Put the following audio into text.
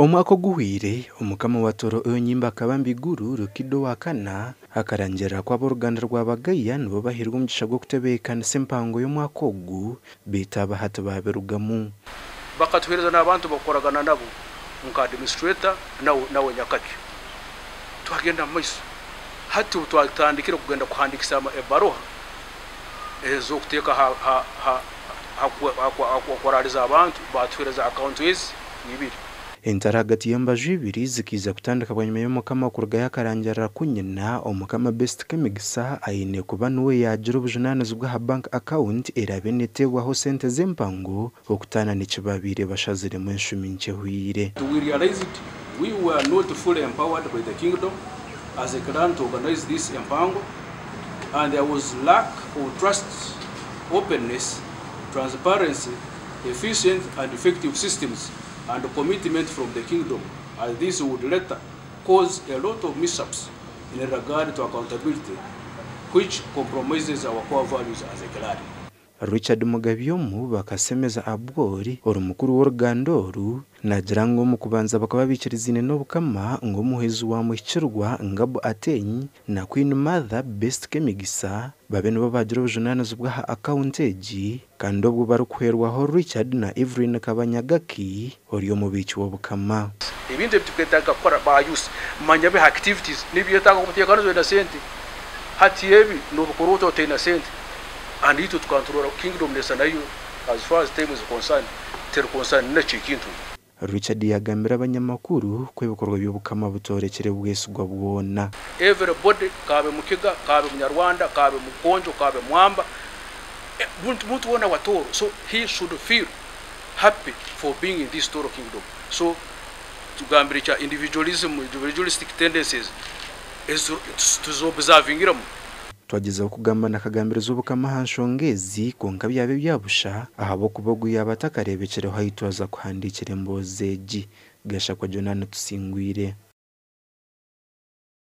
Omwaka oguhwire, Omukama wa Toro Onyimba Kabambiguru Rukido Wakana akarangirira ku ab'oruganda rwa Bagaya nibo bahairwe omugisha gw'okutebeekanisa empango y'omwaka ogu beitu aba hati baabirugamu. Bakatuheereza n'abantu bakukoragana nabo nka administrator nawe Nyakakyo. Twagenda mu maiso. Hati obu twatandikire kugenda kuhandikisa ebaruha ez'okuteeka ha kuraaliza abantu, batuheereza akaunti ezi ibiri. Entaro ahagati y'embaju ibiri zikiija kutandika bwanyima y'Omukama kurugayo akarangirira ku nyina Omukama Best Kemigisa aine kuba niwe yaagira obujunaanizibwa aha bank account eraabe neteebwaho sente z'empango okutaana n'eki babaire bashaziremu enshumi nkye ehweire. We realized we were not fully empowered by the kingdom as a clan to organize this empango, and there was lack of trust, openness, transparency, efficient and effective systems and commitment from the kingdom, as this would later cause a lot of mishaps in regard to accountability, which compromises our core values as a clan. Richard Mugabi bakasemeza Abwori ori mukuru w'oruganda oru naagira ngu omu kubanza bakaba baikirizaine n'Obukama ngu omuhwezi wa muhikirwa Ngabu Ateenyi na Queen Mother Best Kemigisa babe nibo baagira obujunaanizibwa aha akawunti egi kandi obwo barikuhwerwaho Richard na Evelyn Kabanyagaki ori omubiiki w'Obukama. Ebintu ebi tukwetaaga kukora ba youth manya biha activities nibyetaaga kuteekaniza na sente. Hati ebi nobikora ota otaine sente? And itwe tukanturora kingdom nesa nayo as far as time is concerned teri concerned n'ekyo ekintu. Richard yagambira abanyamakuru ku ebikorwa by'Obukama butorekire bwesigwa bwona. Everybody, kabe Mukiga, kabe Munyarwanda, kabe Mukonjo, kabe Mwamba, muntu wona wa Toro, so he should feel happy for being in this Toro kingdom. So tugambire kya individualism, individualistic tendencies tuzobservingiramu. Twagezaho kugamba na Kagambirizi Obukama aha nshonga ezi kwonka byaba ebyabusha ahabw'okuba ogu yaaba atakareebekireho ahu twaza kuhandiikira emboozi egi. Gashakwa Jonah Tusingwire.